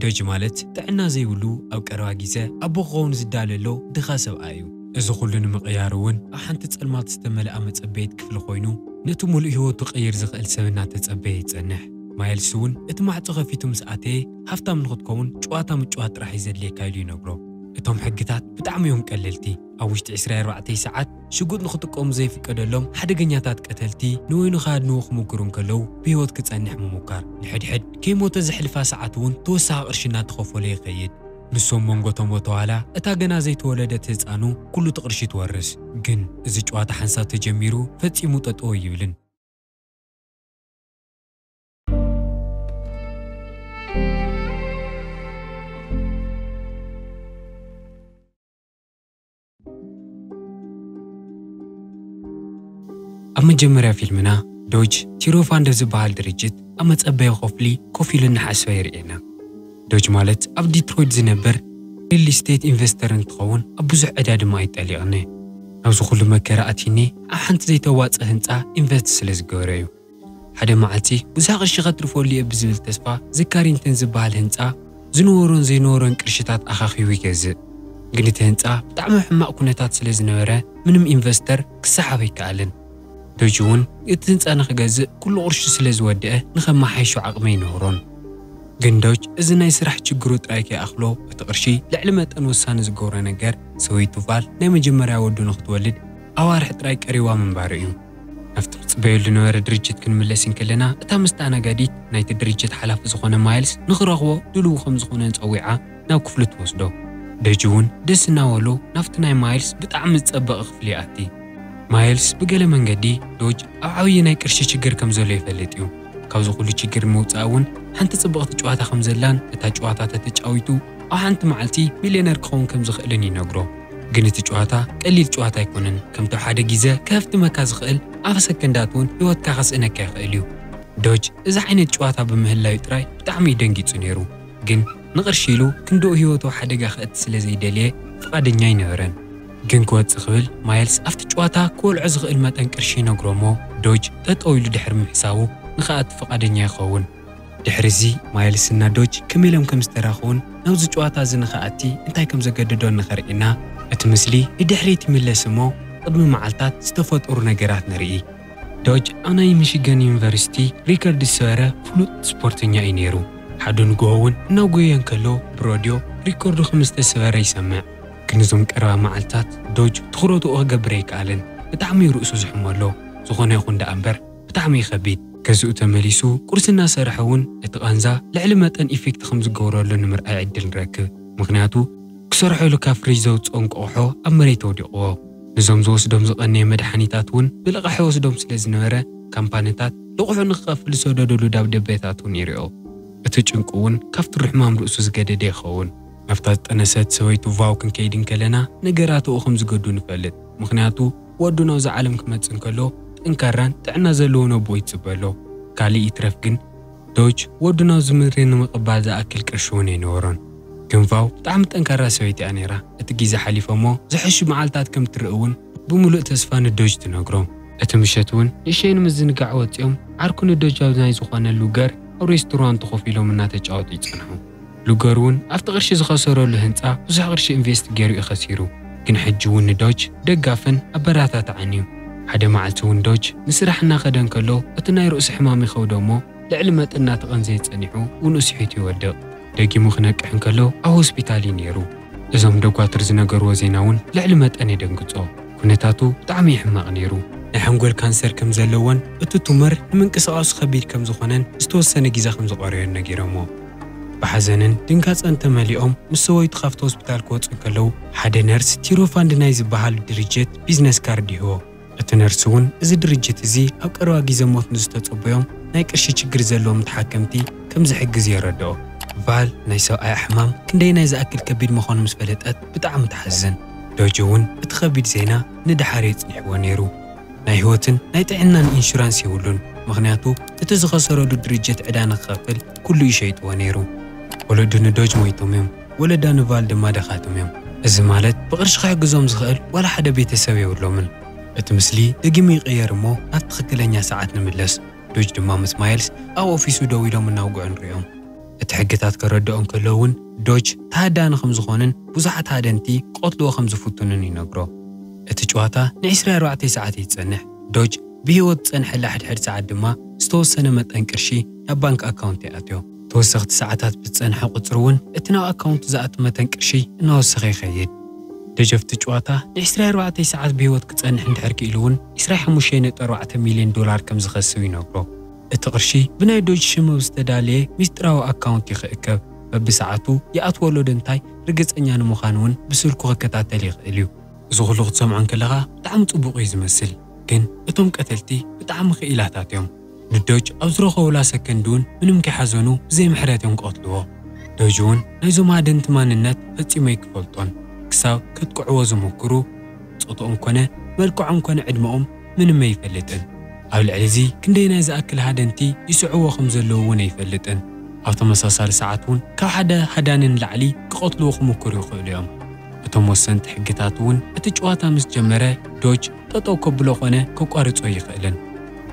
ዶጅ ማለት ጥዕና ዘይብሉ፣ ኣብ ቀረባ ግዜ ኣቦ ክኸውን ዝዳለሎ ድኻ ሰብኣይ እዩ። እዚ ኩሉ ንምቕያር እውን ኣብ ሓንቲ ጸልማት ዝተመልኣ መጸበይት ክፍሊ ኮይኑ፣ ነቲ ሙሉእ ህይወቱ ክቕይር ዝኽእል ሰብ እናተጸበየ ይጸንሕ። ማይልስ እውን እቲ ማዕጾ ከፊቱ ምስ ኣተየ፣ ሃፍታም ንኽትከውን ጨዋታ ምጭዋት ጥራሕ እዩ ዘድልየካ ኢሉ ይነግሮ። እቶም ሕግታት ብጣዕሚ እዮም ቀለልቲ። ኣብ ውሽጢ ዕስራን ኣርባዕተን ሰዓት ሽጉጥ ንኽጥቀሙ ዘይፍቀደሎም ሓደገኛታት ቀተልቲ ንወይኑ ክሃድንዎ ክምክሩ እንከለዉ ብህይወት ክጸንሕ ምሙካር። ንሕድሕድ ከይሞተ ዘሕልፋ ሰዓት እውን ተወሳኺ ቅርሺ እናተኸፈሎ ይኸይድ። ንሶም መንጎ ተሞተ ዋላ እታ ገና ዘይተወለደት ህጻኑ ኩሉ እቲ ቅርሺ ትወርስ። ግን እዚ ጨዋታ ሓንሳብ ተጀሚሩ ፈጺሙ ጠጠው ኣይብልን። ኣብ መጀመርያ ፊልምና ዶጅ ቲሮፋንድ ኣብ ዝበሃል ድርጅት ኣብ መጸበዪ ክፍሊ ኮፍ ኢሉ እናሓሰበ የርእየና። ዶጅ ማለት ኣብ ዲትሮይት ዝነብር ሪል ስቴት ኢንቨስተር እንትኸውን ኣብ ብዙሕ ዕዳ ድማ ኣይጠሊቕኒ። ኣብዚ ኩሉ መከራ ኣቲኒ ኣብ ሓንቲ ዘይተዋጽእ ህንጻ ኢንቨስት ስለ ዝገበረ እዩ። ሓደ መዓልቲ ብዙሕ ቅርሺ ከትርፈሉ እየ ብዝብል ተስፋ ዘካሪንተን ዝበሃል ህንጻ ዝነበሮን ዘይነበሮን ቅርሽታት ኣኻኺቡ ይገዝእ። ግን እቲ ህንጻ ብጣዕሚ ሕማቕ ኩነታት ስለ ዝነበረ ምንም ኢንቨስተር ክሰሓብ ኣይከኣልን። ዶጅ እውን እቲ ህንጻ ንኽገዝእ ኩሉ ቅርሹ ስለ ዝወደአ ንኸመሓይሾ ዓቕሚ ኣይነበሮን። ግን ዶጅ እዚ ናይ ስራሕ ችግሩ ጥራይ ከይኣኽሎ እቲ ቅርሺ ልዕሊ መጠን ወሳኒ ዝገብሮ ነገር ሰበይቱ ቫል ናይ መጀመርያ ወዱ ንኽትወልድ ኣዋርሕ ጥራይ ቀሪዋ ምንባሩ እዩ። ናብቲ ትጽበየሉ ዝነበረ ድርጅት ክንምለስ እንከለና እታ መስተኣናጋዲት ናይቲ ድርጅት ሓላፊ ዝኾነ ማይልስ ንኽረኽቦ ድልው ከም ዝኾነ ጸዊዓ ናብ ክፍሉ ትወስዶ። ዶጅ እውን ደስ እናበሎ ናብቲ ናይ ማይልስ ብጣዕሚ ዝጸበቐ ክፍሊ ይኣቲ። ማይልስ ብገለ መንገዲ ዶጅ ኣብ ዓብዪ ናይ ቅርሺ ችግር ከም ዘሎ ይፈልጥ እዩ። ካብዚ ኩሉ ችግር ንምውጻእ እውን ሓንቲ ጽብቕቲ ጨዋታ ከም ዘላን እታ ጨዋታ ተተጫዊቱ ኣብ ሓንቲ መዓልቲ ሚልዮነር ክኸውን ከም ዝኽእልን ይነግሮ። ግን እቲ ጨዋታ ቀሊል ጨዋታ ኣይኮነን። ከምቲ ሓደ ግዜ ከህፍትመካ ዝኽእል ኣፈ ሰከንዳት እውን ህይወትካ ከስእነካ ይኽእል እዩ። ዶጅ እዚ ዓይነት ጨዋታ ብምህላዩ ጥራይ ብጣዕሚ እዩ ደንጊጹ ነይሩ። ግን ንቕርሺ ኢሉ ክንድኡ ህይወቱ ሓደጋ ከእቲ ስለ ዘይደልየ ፍቓደኛ ኣይነበረን። ግን ክወጽእ ክብል ማይልስ ኣብቲ ጨዋታ ክወልዖ ዝኽእል መጠን ቅርሺ ይነግሮ እሞ ዶጅ ጠጠው ኢሉ ድሕሪ ምሕሳቡ ንኽኣቱ ፍቓደኛ ይኸውን። ድሕሪ እዚ ማይልስ እና ዶጅ ከመይ ኢሎም ከም ዝተራኸቡን ናብዚ ጨዋታ እዚ ንኽኣቲ እንታይ ከም ዘገደዶን ንኸርእየና እቲ ምስሊ ንድሕሪት ይምለስ እሞ ቅድሚ መዓልታት ዝተፈጠሩ ነገራት ንርኢ። ዶጅ ኣብ ናይ ሚሽገን ዩኒቨርሲቲ ሪከርድ ዝሰበረ ፍሉጥ ስፖርተኛ እዩ ነይሩ። ሓደ ንግሆ እውን እናጎየ እንከሎ ብሮድዮ ሪከርዱ ከም ዝተሰበረ ይሰምዕ። ግን እዞም ቀረባ መዓልታት ዶጅ ትኹረትኡ ክገብር ኣይከኣለን። ብጣዕሚ እዩ ርእሱ ዝሕሞ ኣሎ። ዝኾነ ይኹን ደኣ እምበር ብጣዕሚ እዩ ከቢድ። ገዝኡ ተመሊሱ ቁርሲ እናሰርሐ እውን እቲ ቃንዛ ልዕሊ መጠን ኢፌክት ከም ዝገብረሉ ንምርኣይ ዕድል ንረክብ። ምኽንያቱ ክሰርሐሉ ካብ ፍሪጅ ዘውፅኦ እንቋቑሖ ኣብ መሬት ወዲቕዎ። ነዞም ዝወስዶም ዝቐነየ መድሓኒታት እውን ብልቓሕ ይወስዶም ስለ ዝነበረ ካምፓኒታት ልቑሑ ንክኸፍል ዝሰደደሉ ደብዳቤታት እውን ይሪኦ። እቲ ጭንቂ እውን ካብቲ ርሕማም ርእሱ ዝገደደ ይኸውን። ናብታ ዝጠነሰት ሰበይቱ ቫው ክንከይድ እንከለና ነገራት ኣብኡ ከም ዝገዱ ንፈልጥ። ምኽንያቱ ወዱ ናብዚ ዓለም ክመጽእ እንከሎ ጠንካራን ጥዕና ዘለዎን ኣቦኡ ይጽበ ኣሎ። ካልእ ይትረፍ ግን ዶጅ ወዱ ናብዚ ምድሪ ንምቕባል ዝኣክል ቅርሺ እውን ኣይነበሮን። ግን ቫው ብጣዕሚ ጠንካራ ሰበይቲ እያ ነይራ። እቲ ግዜ ሓሊፈ እሞ ዝሕሹ መዓልታት ከም ትርኢ እውን ብምሉእ ተስፋ ንዶጅ ትነግሮ። እቲ ምሸት እውን ንእሸይ ንምዝንጋዕ ወጺኦም ዓርኩ ንዶጅ ኣብ ናይ ዝኾነ ሉገር ኣብ ሬስቶራንት ኮፍ ኢሎም እናተጫወቱ ይጸንሑ። ሉገር እውን ኣብቲ ቅርሺ ዝኸሰረሉ ህንጻ ብዙሕ ቅርሺ ኢንቨስት ገይሩ እዩ ከሲሩ። ግን ሕጂ እውን ንዶጅ ደጋፍን ኣበረታታዕን እዩ። ሓደ መዓልቲ እውን ዶጅ ንስራሕ እናኸደ እንከሎ እቲ ናይ ርእሱ ሕማም ይኸብዶ እሞ ልዕሊ መጠን እናተቐንዘየ ጸኒሑ ውንኡ ስሒቱ ይወድቕ። ደጊሙ ክነቅሕ እንከሎ ኣብ ሆስፒታል እዩ ነይሩ። እዞም ደጓትር ዝነገርዎ ዜና እውን ልዕሊ መጠን የደንግጾ። ኩነታቱ ብጣዕሚ እዩ ሕማቕ ነይሩ። ናይ ሓንጎል ካንሰር ከም ዘለዎን እቲ ቱመር ንምንቅስቓሱ ከቢድ ከም ዝኾነን ዝተወሰነ ግዜ ከም ዝቐረዮን ነጊሮሞ። ብሓዘንን ድንጋጸን ተመሊኦም ምስ ሰበይቱ ካብቲ ሆስፒታል ክወጹ እንከለዉ ሓደ ነርስ ቲሮፋንድ ናይ ዝበሃል ድርጅት ቢዝነስ ካርድ ይህቦ። እቲ ነርስ እውን እዚ ድርጅት እዚ ኣብ ቀረባ ግዜ ሞት ንዝተጸበዮም ናይ ቅርሺ ችግር ዘለዎም ተሓከምቲ ከም ዝሕግዝ የረድኦ። ቫል ናይ ሰብኣያ ሕማም ክንደይ ናይ ዝኣክል ከቢድ ምዃኑ ምስ ፈለጠት ብጣዕሚ ትሓዝን። ዶጅ እውን እቲ ከቢድ ዜና ንደሓር የጽኒሕዎ ነይሩ። ናይ ህይወትን ናይ ጥዕናን ኢንሹራንስ የብሉን። ምኽንያቱ እቲ ዝኸሰረሉ ድርጅት ዕዳ ንክኸፍል ኩሉ እዩ ሸይጥዎ ነይሩ። ወለዱ ንዶጅ ሞይቶም እዮም። ወለዳ ንቫል ድማ ደኻቶም እዮም። እዚ ማለት ብቕርሺ ክሕግዞም ዝኽእል ዋላ ሓደ ቤተሰብ የብሎምን። እቲ ምስሊ ደጊሙ ይቕየር እሞ ናብ ትኽክለኛ ሰዓት ንምለስ። ዶጅ ድማ ምስ ማይልስ ኣብ ኦፊሱ ደው ኢሎም እናውግዑ ንሪኦም። እቲ ሕግታት ከረድኦ እንከሎ እውን ዶጅ ተሃዳኒ ከም ዝኾንን ብዙሓት ሃደንቲ ክቐትልዎ ከም ዝፍትኑን ይነግሮ። እቲ ጨዋታ ን24 ሰዓት እዩ ዝጸንሕ። ዶጅ ብህይወት ዝጸንሐላ ሕድሕድ ሰዓት ድማ ዝተወሰነ መጠን ቅርሺ ናብ ባንክ ኣካውንት ይኣትዮ። ተወሰኽቲ ሰዓታት ብዝጸንሐ ቁጽሪ እውን እቲ ናብ ኣካውንቱ ዝኣቱ መጠን ቅርሺ እናወሰኸ ይኸይድ። ዶጅ ኣብቲ ጨዋታ ን24 ሰዓት ብህይወት ክጸንሕ እንድሕር ክኢሉ እውን 25.4 ሚልዮን ዶላር ከም ዝኸስብ ይነግሮ። እቲ ቅርሺ ብናይ ዶጅ ሽም ኣብ ዝተዳለየ ሚስጥራዊ ኣካውንት እዩ ክእከብ። በብሰዓቱ ይኣትወሎ ዶ እንታይ ርግጸኛ ንምዃን እውን ብስልኩ ክከታተል ይኽእል እዩ። እዚ ኩሉ ክትሰምዖ እንከለኻ ብጣዕሚ ጽቡቕ እዩ ዝመስል፣ ግን እቶም ቀተልቲ ብጣዕሚ ክኢላታት እዮም። ንዶጅ ኣብ ዝረኸቡላ ሰከንድ እውን ምንም ከይሓዘኑ ብዘይ ምሕረት እዮም ክቐትልዎ። ዶጅ እውን ናይዞም ሃደንቲ ማንነት ፈጺሙ ኣይክፈልጦን። ክሳብ ከጥቅዕዎ ዝምክሩ፣ ጾትኦም ኮነ መልክዖም ኮነ ዕድመኦም ምንም ኣይፈልጥን። ኣብ ልዕሊ እዚ ክንደይ ናይ ዝኣክል ሃደንቲ ይስዕዎ ከም ዘለዉ እውን ኣይፈልጥን። ኣብ ተመሳሳሊ ሰዓት እውን ካብ ሓደ ሃዳኒ ንላዕሊ ክቐትልዎ ክምክሩ ይኽእሉ እዮም። እቶም ወሰንቲ ሕግታት እውን እቲ ጨዋታ ምስ ጀመረ ዶጅ ጠጠው ከብሎ ኮነ ከቋርጾ ይኽእልን።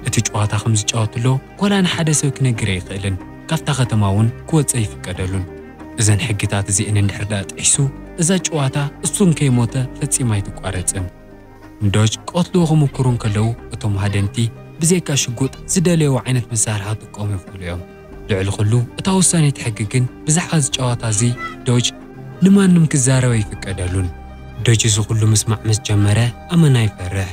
እቲ ጨዋታ ከም ዝጫወትሎ ዋላ ንሓደ ሰብ ክነግር ኣይኽእልን። ካብታ ከተማ እውን ክወጽእ ኣይፍቀደሉን። እዘን ሕግታት እዚእን እንድሕር ደኣ ጥሒሱ እዛ ጨዋታ እሱ እንከይሞተ ፈጺማ ኣይትቋረጽን። ንዶጅ ክቐትልዎ ክምክሩ እንከለዉ እቶም ሃደንቲ ብዘይካ ሽጉጥ ዝደለይዎ ዓይነት መሳርሒ ክጥቀሙ ይኽእሉ እዮም። ልዕሊ ኩሉ እታ ወሳኒት ሕጊ ግን ብዛዕባ እዚ ጨዋታ እዚ ዶጅ ንማንም ክዛረብ ኣይፍቀደሉን። ዶጅ እዚ ኩሉ ምስማዕ ምስ ጀመረ ኣመና ይፈርሕ።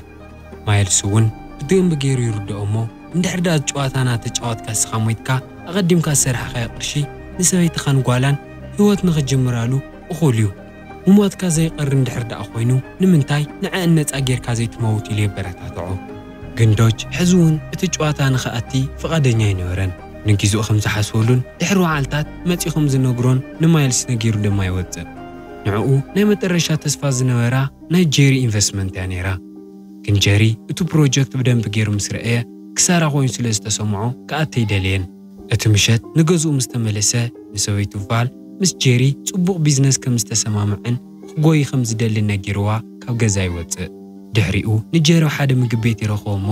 ማይልስ እውን ብደንቢ ገይሩ ይርድኦ እሞ እንድሕር ደኣ ጨዋታና ተጫወትካ ንስኻ ሞይትካ ኣቐዲምካ ዝሰራሕኻዮ ቅርሺ ንሰበይትኻን ጓላን ህይወት ንኽጅምራሉ እኹል እዩ። ምሞትካ ዘይቐሪ እንድሕር ደኣ ኮይኑ ንምንታይ ንዐኣን ነጻ ጌርካ ዘይትመውት ኢሉ የበረታትዖ። ግን ዶጅ ሕዚ እውን እቲ ጨዋታ ንኽኣቲ ፍቓደኛ ኣይነበረን። ንጊዜኡ ከም ዝሓስበሉን ድሕሪ ወዓልታት መጺኡ ከም ዝነግሮን ንማይልስ ነጊሩ ድማ ይወጽእ። ንዕኡ ናይ መጠረሻ ተስፋ ዝነበራ ናይ ጄሪ ኢንቨስትመንት እያ ነይራ። ግን ጀሪ እቲ ፕሮጀክት ብደንቢ ገይሩ ምስ ረኣየ ክሳራ ኮይኑ ስለ ዝተሰምዖ ክኣተ ኣይደለየን። እቲ ምሸት ንገዝኡ ምስ ተመለሰ ንሰበይቱ ቫል ምስ ጄሪ ጽቡቕ ቢዝነስ ከም ዝተሰማምዐን ክጎይ ከም ዝደልን ነጊርዋ ካብ ገዛ ይወጽእ። ድሕሪኡ ንጀሪ ኣብ ሓደ ምግቢ ቤት ይረኽቦ እሞ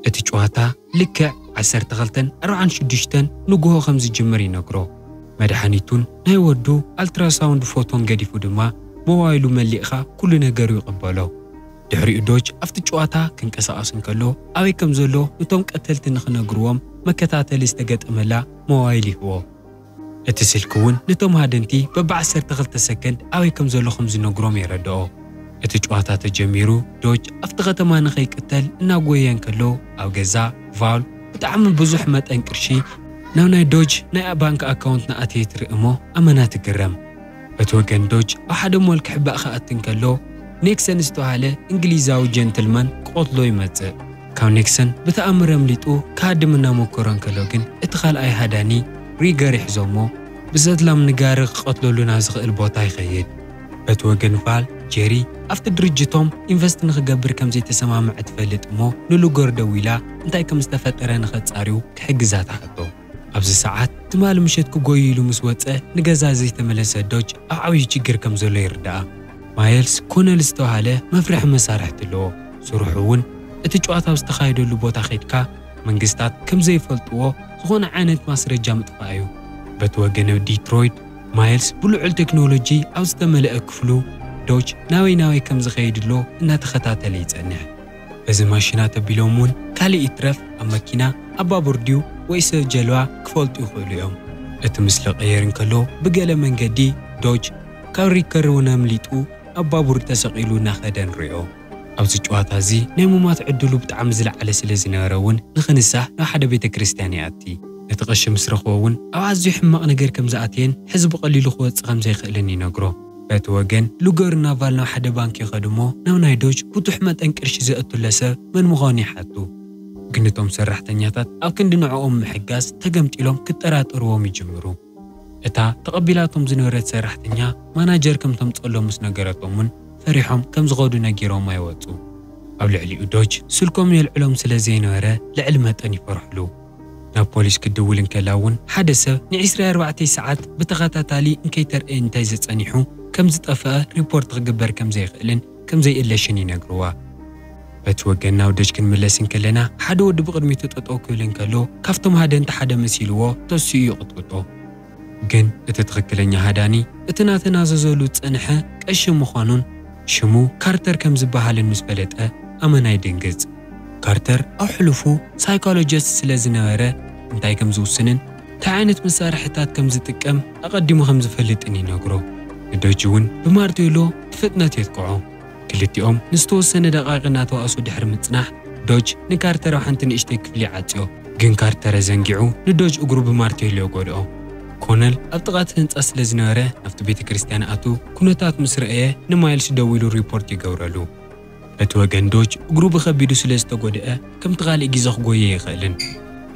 እቲ ጨዋታ ልክዕ ዓሰርተ ክልተን ኣርባዓን ሽዱሽተን ንግሆ ከም ዝጅምር ይነግሮ። መድሓኒቱን ናይ ወዱ ኣልትራሳውንድ ፎቶን ገዲፉ ድማ ሞባይሉ መሊእኻ ኩሉ ነገሩ ይቕበሎ። ድሕሪኡ ዶጅ ኣብቲ ጨዋታ ክንቀሳቐስ እንከሎ ኣበይ ከም ዘሎ ነቶም ቀተልቲ ንኽነግርዎም መከታተሊ ዝተገጠመላ ሞባይል ይህቦ። እቲ ስልኪ እውን ነቶም ሃደንቲ በብ ዓሰርተ ክልተ ሰከንድ ኣበይ ከም ዘሎ ከም ዝነግሮም የረድኦ። እቲ ጨዋታ ተጀሚሩ ዶጅ ኣብቲ ከተማ ንኸይቅተል እናጎየ እንከሎ ኣብ ገዛ ቫል ብጣዕሚ ብዙሕ መጠን ቅርሺ ናብ ናይ ዶጅ ናይ ባንክ ኣካውንት ንኣተየ ትርኢ እሞ ኣመና ትግረም። በቲ ወገን ዶጅ ኣብ ሓደ ሞል ክሕባእ ክኣቲ እንከሎ ኔክሰን ዝተባሃለ እንግሊዛዊ ጀንትልማን ክቐትሎ ይመጽእ። ካብ ኔክሰን ብተኣምር ኣምሊጡ ክሃድም እናሞከሮ እንከሎ ግን እቲ ካልኣይ ሃዳኒ ሪገር ይሕዞ እሞ ብዘድላም ንጋሪ ክቐትለሉ ናብ ዝኽእል ቦታ ይኸይድ። በቲ ወገን ቫል ጄሪ ኣብቲ ድርጅቶም ኢንቨስት ንኽገብር ከም ዘይተሰማምዐ ትፈልጥ እሞ ንሉገር ደዊላ እንታይ ከም ዝተፈጠረ ንኸጻርዩ ክሕግዛ ትሓቶ። ኣብዚ ሰዓት ትማሊ ምሸት ክጎዩ ኢሉ ምስ ወጸ ንገዛ ዘይተመለሰ ዶጅ ኣብ ዓብዪ ችግር ከም ዘሎ ይርዳኣ። ማይልስ ኮነል ዝተባሃለ መፍርሒ መሳርሕቲ ኣለዎ። ስርሑ እውን እቲ ጨዋታ ኣብ ዝተኻየደሉ ቦታ ኸይድካ መንግስታት ከም ዘይፈልጥዎ ዝኾነ ዓይነት ማስረጃ ምጥፋእ እዩ። በቲ ወገን ኣብ ዲትሮይት ማይልስ ብልዑል ቴክኖሎጂ ኣብ ዝተመልአ ክፍሉ ዶጅ ናበይ ናበይ ከም ዝኸይድ ኣሎ እናተኸታተለ ይጸንሕ። በዚ ማሽናት ኣቢሎም እውን ካልእ ይትረፍ ኣብ መኪና ኣብ ባቡር ድዩ ወይ ሰብ ጀልባ ክፈልጡ ይኽእሉ እዮም። እቲ ምስ ለቐየር እንከሎ ብገለ መንገዲ ዶጅ ካብ ሪከር እውን ኣምሊጡ ኣብ ባቡር ተሰቒሉ እናኸደ ንሪኦ። ኣብዚ ጨዋታ እዚ ናይ ሙማት ዕድሉ ብጣዕሚ ዝለዓለ ስለ ዝነበረ እውን ንኽንሳህ ናብ ሓደ ቤተ ክርስቲያን ይኣቲ። ነቲ ቀሺ ምስ ረኽቦ እውን ኣብ ኣዝዩ ሕማቕ ነገር ከም ዝኣተየን ሕዚ ብቐሊሉ ክወጽእ ከም ዘይኽእልን ይነግሮ። በቲ ወገን ሉገር ናቫል ናብ ሓደ ባንክ ይኸዱ እሞ ናብ ናይ ዶጅ ብዙሕ መጠን ቅርሺ ዘእቱለ ሰብ መን ምዃኑ ይሓቱ። ግን እቶም ሰራሕተኛታት ኣብ ክንዲ ንዕኦም ምሕጋዝ ተገምጢሎም ክጠራጠርዎም ይጅምሩ። እታ ተቐቢላቶም ዝነበረት ሰራሕተኛ ማናጀር ከም ተምጸሎም ምስ ነገረቶም እውን ፈሪሖም ከም ዝኸዱ ነጊሮም ኣይወጹ። ኣብ ልዕሊኡ ዶጅ ስልኮም የልዕሎም ስለ ዘይነበረ ልዕሊ መጠን ይፈርሕሉ። ናብ ፖሊስ ክድውል እንከላ እውን ሓደ ሰብ ን24 ሰዓት ብተኸታታሊ እንከይተርእየ እንታይ ዘጸኒሑ ከም ዝጠፍአ ሪፖርት ክግበር ከም ዘይኽእልን ከም ዘይእለሽን ይነግርዋ። በቲ ወገን ናብ ዶጅ ክንምለስ እንከለና ሓደ ወዲ ብቕድሚቱ ጠጠው ክብል እንከሎ ካብቶም ሃደንቲ ሓደ መሲልዎ ተሲኡ ይቕጥቅጦ። ግን እቲ ትኽክለኛ ሃዳኒ እቲ ናተናዘዘሉ ዝጸንሐ ቀሺ ምዃኑን ሽሙ ካርተር ከም ዝበሃልን ምስ ፈለጠ ኣመና ይድንግጽ። ካርተር ኣብ ሕሉፉ ሳይኮሎጂስት ስለ ዝነበረ እንታይ ከም ዝውስንን እንታይ ዓይነት መሳርሕታት ከም ዝጥቀም ኣቐዲሙ ከም ዝፈልጥን ይነግሮ። ንዶጅ እውን ብማርቴሎ ብፍጥነት የጥቅዖ። ክልቲኦም ንዝተወሰነ ደቃቂ እናተዋእሱ ድሕሪ ምጽናሕ ዶጅ ንካርተር ኣብ ሓንቲ ንእሽተይ ክፍሊ ዓጽዮ። ግን ካርተር ዘንጊዑ ንዶጅ እግሩ ብማርቴሎ ይጎድኦ። ኮነል ኣብ ጥቓ እቲ ህንጻ ስለ ዝነበረ ናብቲ ቤተ ክርስቲያን ኣቱ ኩነታት ምስ ረእየ ንማይልስ ደዊሉ ሪፖርት ይገብረሉ። በቲ ወገን ዶጅ እግሩ ብኸቢዱ ስለ ዝተጎድአ ከምቲ ካልእ ግዜ ክጎየ ይኽእልን።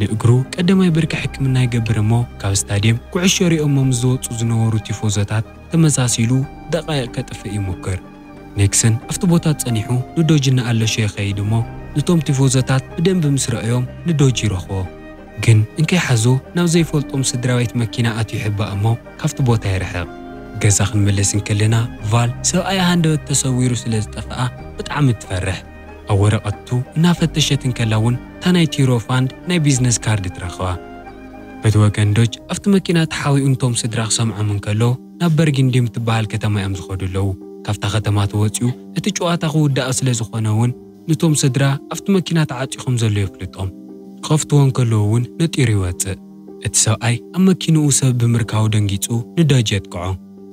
ንእግሩ ቀዳማይ ብርኪ ሕክምና ይገብር እሞ ካብ ስታድየም ኩዕሾ ሪኦሞ ምስ ዝወጹ ዝነበሩ ቲፎዞታት ተመሳሲሉ ደቃይቕ ከጥፍእ ይሞክር። ኔክሰን ኣብቲ ቦታ ጸኒሑ ንዶጅ እናኣለሾ ይኸይድ እሞ ንቶም ቲፎዞታት ብደንቢ ምስ ረኣዮም ንዶጅ ይረኽቦ። ግን እንከይሓዞ ናብ ዘይፈልጦም ስድራቤት መኪና ኣትዩ ይሕባእ እሞ ካብቲ ቦታ ይርሕቕ። ገዛ ክንምለስ እንከለና ቫል ሰብኣያ ሃንደበት ተሰዊሩ ስለ ዝጠፍኣ ብጣዕሚ ትፈርሕ። ኣብ ወረቐቱ እናፈተሸት እንከላ እውን እታ ናይ ቲሮ ፋንድ ናይ ቢዝነስ ካርድ ትረኽባ። በቲ ወገን ዶጅ ኣብቲ መኪና ተሓቢኡ ንቶም ስድራ ክሰምዖም እንከሎ ናብ በርጊንዲም ትበሃል ከተማ እዮም ዝኸዱ ኣለዉ። ካብታ ከተማ ተወፂኡ እቲ ጨዋታ ክውዳእ ስለ ዝኾነ እውን ንቶም ስድራ ኣብቲ መኪና ተዓፂኹም ዘሎ የፍልጦም። ክኸፍትዎ እንከለዉ እውን ነጢሩ ይወፅእ። እቲ ሰብኣይ ኣብ መኪንኡ ሰብ ብምርካቡ ደንጊፁ ንዶጅ የጥቅዖ።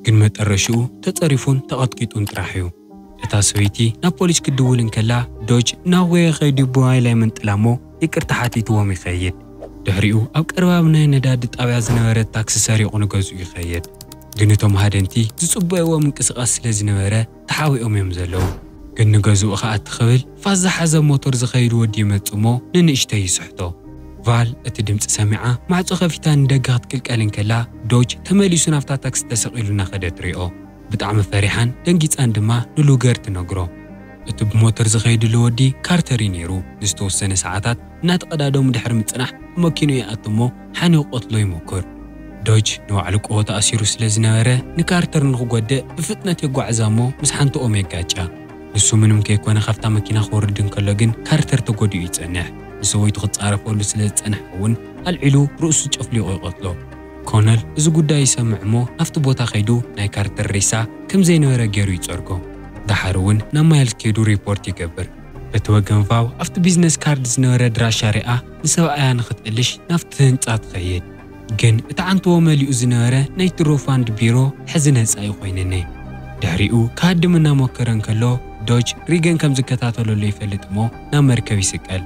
ግን መጠረሽኡ ተፀሪፉን ተቐጥቂጡን ጥራሕ እዩ። እታ ሰበይቲ ናብ ፖሊስ ክትድውል እንከላ ዶጅ ናብ ወየ ከይዱ ብዋይላይ መንጥላ እሞ ይቅርታ ሓቲትዎም ይኸይድ። ድሕሪኡ ኣብ ቀረባ ናይ ነዳዲ ጣብያ ዝነበረት ታክሲ ሰሪቑ ንገዝኡ ይኸይድ። ግን እቶም ሃደንቲ ዝጽበይዎ ምንቅስቓስ ስለ ዝነበረ ተሓቢኦም እዮም ዘለዉ። ግን ንገዝኡ ክኣቲ ክብል ፋስ ዝሓዘ ሞተር ዝኸይድ ወዲ ይመጽእ እሞ ንንእሽተይ ይስሕቶ። ቫል እቲ ድምጺ ሰሚዓ ማዕጾ ከፊታ ንደገ ክትቅልቀል እንከላ ዶጅ ተመሊሱ ናብታ ታክሲ ተሰቒሉ እናኸደ ትሪኦ። ብጣዕሚ ፈሪሓን ደንጊጻን ድማ ንሉገር ትነግሮ። እቲ ብሞተር ዝኸይድሉ ወዲ ካርተር እዩ ነይሩ። ንዝተወሰነ ሰዓታት እናተቐዳደሙ ድሕሪ ምጽናሕ መኪኑ ይኣቱ እሞ ሓኒቑ ክቐትሎ ይሞክር። ዶጅ ንባዕሉ ቆቦ ተኣሲሩ ስለ ዝነበረ ንካርተር ንኽጎድእ ብፍጥነት የጓዕዛ እሞ ምስ ሓንቲ ኦም የጋጫ። ንሱ ምንም ከይኮነ ካብታ መኪና ክወርድ እንከሎ ግን ካርተር ተጎዲኡ ይጸንሕ። ንሰበይቱ ክትጻረፈሉ ስለ ዝጸንሐ እውን ኣልዒሉ ርእሱ ጨፍሊቑ ይቐትሎ። ኮነል እዚ ጉዳይ ይሰምዕ እሞ ናብቲ ቦታ ከይዱ ናይ ካርተር ሬሳ ከም ዘይነበረ ገይሩ ይጸርጎ። ደሓር እውን ናብ ማይልስ ከይዱ ሪፖርት ይገብር። በቲ ወገን ቫው ኣብቲ ቢዝነስ ካርድ ዝነበረ ድራሻ ሪኣ ንሰብኣያ ንኽትእልሽ ናብቲ ህንጻ ትኸይድ። ግን እቲ ዓንትዎ መሊኡ ዝነበረ ናይ ትሩፋንድ ቢሮ ሕዚ ነጻ እዩ ኮይንኒ። ድሕሪኡ ክሃድም እናሞከረ እንከሎ ዶጅ ሪገን ከም ዝከታተለሉ ይፈልጥ እሞ ናብ መርከብ ይስቀል።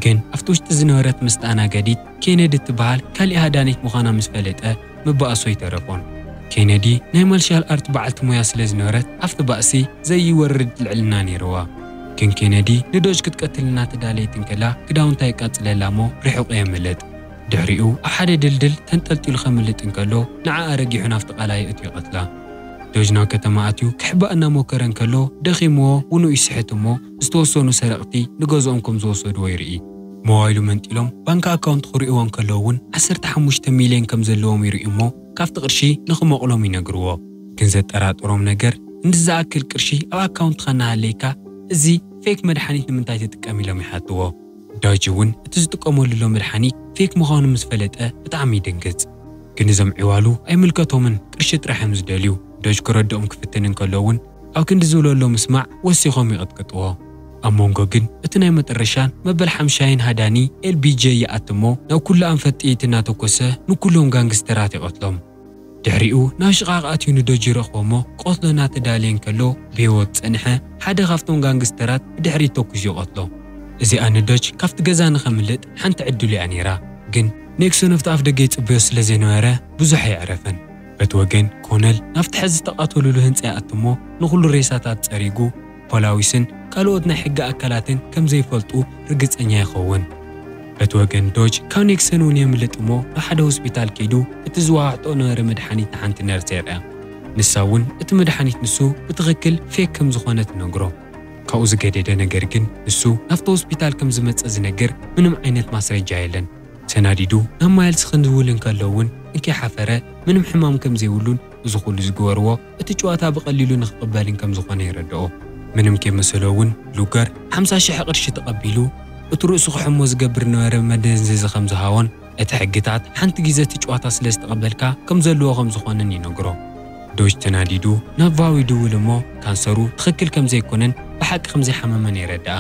ግን ኣብቲ ውሽጢ ዝነበረት መስተኣናገዲት ኬነዲ እትበሃል ካሊእ ሃዳኒት ምዃና ምስ ፈለጠ ምባእሶ ኣይተረፎን። ኬነዲ ናይ ማርሻል ኣርት በዓልቲ ሞያ ስለ ዝነበረት ኣብቲ ባእሲ ዘይወርድ ልዕልና ነይርዋ። ግን ኬነዲ ንዶጅ ክትቀትል እናተዳለየት እንከላ ክዳውንታ የቃጽለላ እሞ ርሑቕ የምልጥ። ድሕሪኡ ኣብ ሓደ ድልድል ተንጠልጢሉ ከምልጥ እንከሎ ንዓኣ ረጊሑ ናብቲ ቃላይ እትዩ ይቐትላ። ዶጅ ናብ ከተማ ኣትዩ ክሕባእ እናሞከረ እንከሎ ደኺምዎ ውንኡ ይስሕት እሞ ዝተወሰኑ ሰረቕቲ ንገዝኦም ከም ዝወሰድዎ ይርኢ። ሞባይሉ መንጢሎም ባንክ ኣካውንት ክርእይዎ እንከለዉ እውን ዓሰርተ ሓሙሽተ ሚልዮን ከም ዘለዎም ይርእዩ እሞ ካብቲ ቅርሺ ንኽመቕሎም ይነግርዎ። ግን ዘጠራጥሮም ነገር እንዲ ዝኣክል ቅርሺ ኣብ ኣካውንትኻ እናሃለይካ እዚ ፌክ መድሓኒት ንምንታይ ትጥቀም ኢሎም ይሓትዎ። ዳጅ እውን እቲ ዝጥቀመሉ ዘሎ መድሓኒት ፌክ ምዃኑ ምስ ፈለጠ ብጣዕሚ ይድንግጽ። ግን እዞም ዕዋሉ ኣይምልከቶምን ቅርሺ ጥራሕ እዮም ዝደልዩ። ዶጅ ክረድኦም ክፍትን እንከሎ እውን ኣብ ክንዲ ዝብለሎ ምስማዕ ወሲኾም ይቕጥቅጥዎ። ኣብ መንጎ ግን እቲ ናይ መጠረሻን መበል ሓምሻይን ሃዳኒ ኤልቢጄ ይኣትሞ ናብ ኩሉ ኣንፈት ጥይት እናተኮሰ ንኩሎም ጋንግስተራት ይቐትሎም። ድሕሪኡ ናብ ሽቓቕ ኣትዩ ንዶጅ ይረኽቦ እሞ ክቐትሎ እናተዳለየ እንከሎ ብህይወት ዝጸንሐ ሓደ ካብቶም ጋንግስተራት ብድሕሪት ተኩሱ ይቐትሎ። እዚኣ ንዶጅ ካብቲ ገዛ ንኸምልጥ ሓንቲ ዕድሉ እያ ነይራ። ግን ኔክሶን ኣብቲ ኣፍ ደገ ይጽበዮ ስለ ዘይነበረ ብዙሕ ኣየዕረፈን። በቲ ወገን ኮነል ናብቲ ሕዚ ዝተቓተሉሉ ህንጻ ይኣትሞ ንኹሉ ሬሳታት ጸሪጉ ፖላዊስን ካልኦት ናይ ሕጊ ኣካላትን ከም ዘይፈልጡ ርግጸኛ ይኸውን። በቲ ወገን ዶጅ ካብ ኔክሰን እውን የምልጥ እሞ ናብ ሓደ ሆስፒታል ከይዱ እቲ ዝወሃሕጦ ነበረ መድሓኒት ንሓንቲ ነርስ የርእያ። ንሳ እውን እቲ መድሓኒት ንሱ ብትኽክል ፌክ ከም ዝኾነ ትነግሮ። ካብኡ ዝገደደ ነገር ግን ንሱ ናብቲ ሆስፒታል ከም ዝመጸ ዝነግር ምንም ዓይነት ማስረጃ የለን። ተናዲዱ ናብ ማይልስ ክንድውል እንከሎ እውን እንከይሓፈረ ምንም ሕማም ከም ዘይብሉን እዚ ኩሉ ዝግበርዎ እቲ ጨዋታ ብቐሊሉ ንክቕበልን ከም ዝኾነ ይረድኦ። ምንም ከይመሰሎ እውን ሉገር ሓምሳ ሽሕ ቅርሺ ተቐቢሉ እቲ ርእሱ ክሕሞ ዝገብር ነበረ መደንዘዚ ከም ዝሃቦን እቲ ሕግታት ሓንቲ ግዜ እቲ ጨዋታ ስለ ዝተቐበልካ ከም ዘለዎ ከም ዝኾነን ይነግሮ። ዶጅ ተናዲዱ ናብ ቫው ይድውል እሞ ካንሰሩ ትኽክል ከም ዘይኮነን ብሓቂ ከም ዘይሓመመን የረድኣ።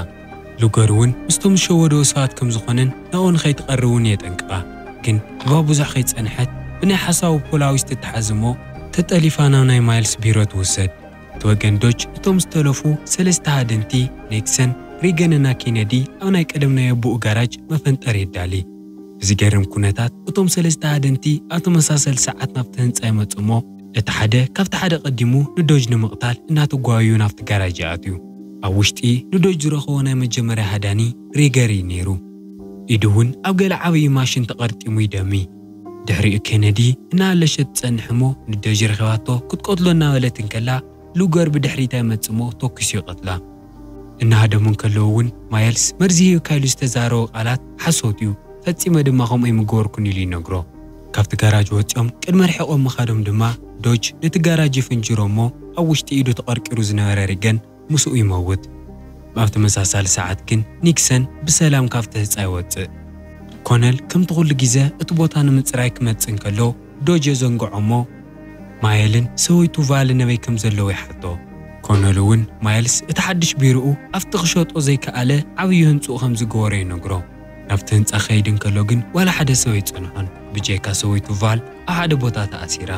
ሉገር እውን ምስቶም ዝሸወደዎ ሰባት ከም ዝኾነን ናብኡ ንኸይትቐርብ እውን የጠንቅቓ። ግን ቫው ብዙሕ ከይጸንሐት ብናይ ሓሳቡ ፖላዊስ ትተሓዝ እሞ ተጠሊፋ ናብ ናይ ማይልስ ቢሮ ትውሰድ። እቲ ወገን ዶጅ እቶም ዝተለፉ ሰለስተ ሃደንቲ ኔክሰን፣ ሪገንና ኬነዲ ኣብ ናይ ቀደም ናይ ኣቦኡ ጋራጅ መፈንጠር የዳሊ። ብዝገርም ኩነታት እቶም ሰለስተ ሃደንቲ ኣብ ተመሳሰሊ ሰዓት ናብቲ ህንጻ ይመጹ እሞ እቲ ሓደ ካብቲ ሓደ ቀዲሙ ንዶጅ ንምቕታል እናተጓዩ ናብቲ ጋራጅ ይኣትዩ። ኣብ ውሽጢ ንዶጅ ዝረኸቦ ናይ መጀመርያ ሃዳኒ ሪገር እዩ ነይሩ። ኢዱ እውን ኣብ ገለ ዓብዪ ማሽን ተቐርጢሙ ይደሚ። ድሕሪኡ ኬነዲ እናኣለሸት ትጸንሕ እሞ ንዶጅ ረኺባቶ ክትቀትሎ እናበለት እንከላ ሉገር ብድሕሪታ ይመጽእ እሞ ተኲሱ ይቐትላ። እናሃደሙ እንከለዉ እውን ማየልስ መርዚ ሂብካ ኢሉ ዝተዛረቦ ቃላት ሓሶት እዩ፣ ፈጺመ ድማ ከምኡ ኣይምገበርኩን ኢሉ ይነግሮ። ካብቲ ጋራጅ ወጺኦም ቅድሚ ርሒቖም ምኻዶም ድማ ዶጅ ነቲ ጋራጅ ይፍንጅሮ እሞ ኣብ ውሽጢ ኢዱ ተቐርቂሩ ዝነበረ ሪገን ምስኡ ይመውት። ኣብ ተመሳሳሊ ሰዓት ግን ኒክሰን ብሰላም ካብቲ ህጻ ይወጽእ። ኮነል ከምቲ ኩሉ ግዜ እቲ ቦታ ንምጽራይ ክመጽእ እንከሎ ዶጅ የዘንግዖ እሞ ማየልን ሰበይቱ ቫልን ኣበይ ከም ዘለዉ ይሓቶ። ኮነል እውን ማይልስ እቲ ሓድሽ ቢሮኡ ኣብቲ ክሸጦ ዘይከኣለ ዓብዪ ህንጽኡ ከም ዝገበሮ ይነግሮ። ናብቲ ህንጻ ክኸይድ እንከሎ ግን ዋላ ሓደ ሰብ ኣይጸንሖን፣ ብጀካ ሰበይቱ ቫል ኣብ ሓደ ቦታ ተኣሲራ።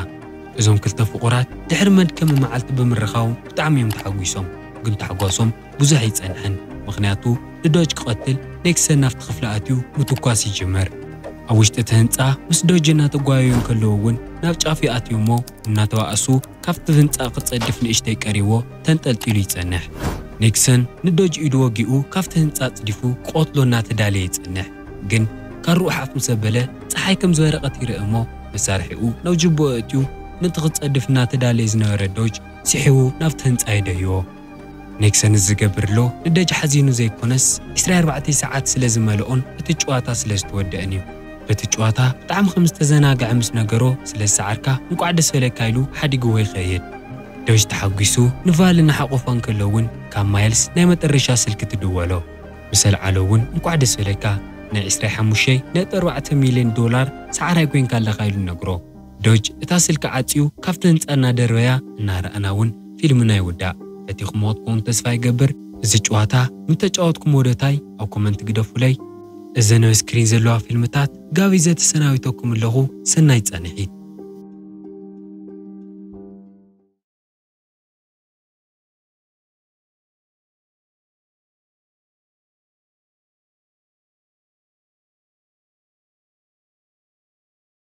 እዞም ክልተ ፍቑራት ድሕሪ መድከሚ መዓልቲ ብምርኻቦም ብጣዕሚ እዮም ተሓጒሶም። ግን ታሕጓሶም ብዙሕ ኣይጸንሐን፣ ምኽንያቱ ንዶጅ ክቐትል ኔክሰን ናብቲ ክፍሊ ኣትዩ ምትኳስ ይጅምር። ኣብ ውሽጢ እቲ ህንጻ ምስ ዶጅ እናተጓየዩ እንከለዉ እውን ናብ ጫፍ ይኣትዩ እሞ እናተባእሱ ካብቲ ህንጻ ክጸድፍ ንእሽተይ ቀሪዎ ተንጠልጢሉ ይጸንሕ። ኔክሰን ንዶጅ ኢዱ ወጊኡ ካብቲ ህንጻ ኣጽዲፉ ክቐትሎ እናተዳለየ ይጸንሕ። ግን ካርኡ ሓፍ ምስ ኣበለ ጸሓይ ከም ዝበረቐት ይርኢ እሞ መሳርሒኡ ናብ ጅብኦ ኣእትዩ ነቲ ክጸድፍ እናተዳለየ ዝነበረ ዶጅ ስሒቡ ናብቲ ህንጻ የደህይዎ። ኔክሰን እዚ ዝገብር ኣሎ ንደጅ ሓዚኑ ዘይኮነስ ዕስራ ኣርባዕተ ሰዓት ስለ ዝመልኦን እቲ ጨዋታ ስለ ዝተወደአን እዩ። በቲ ጨዋታ ብጣዕሚ ከም ዝተዘናግዐ ምስ ነገሮ ስለ ዝሰዓርካ እንቋዕ ደስ በለካ ኢሉ ሓዲግዎ ይኸይድ። ዶጅ ተሓጒሱ ንቫል እናሓቆፋ እንከሎ እውን ካብ ማይልስ ናይ መጠረሻ ስልኪ ትድወሎ። ምስ ኣልዓሎ እውን እንቋዕ ደስ በለካ ናይ ዕስራ ሓሙሽተ ነጥቢ ኣርባዕተ ሚልዮን ዶላር ሰዓራይ ኮይንካ ኣለኻ ኢሉ ነግሮ። ዶጅ እታ ስልኪ ዓጽዩ ካብቲ ህንጻ እናደርበያ እናረኣና እውን ፊልምና ይውዳእ። ፈቲኹምዎ ክትኮኑ ተስፋ ይገብር። እዚ ጨዋታ ምተጫወትኩምዎ ዶ ታይ ኣብ ኮመንት ግደፉለይ። እዘን ኣብ ስክሪን ዘለዋ ፊልምታት ጋብዘ ተሰናቢተኩም ኣለኹ። ሰናይ ጻንሒት።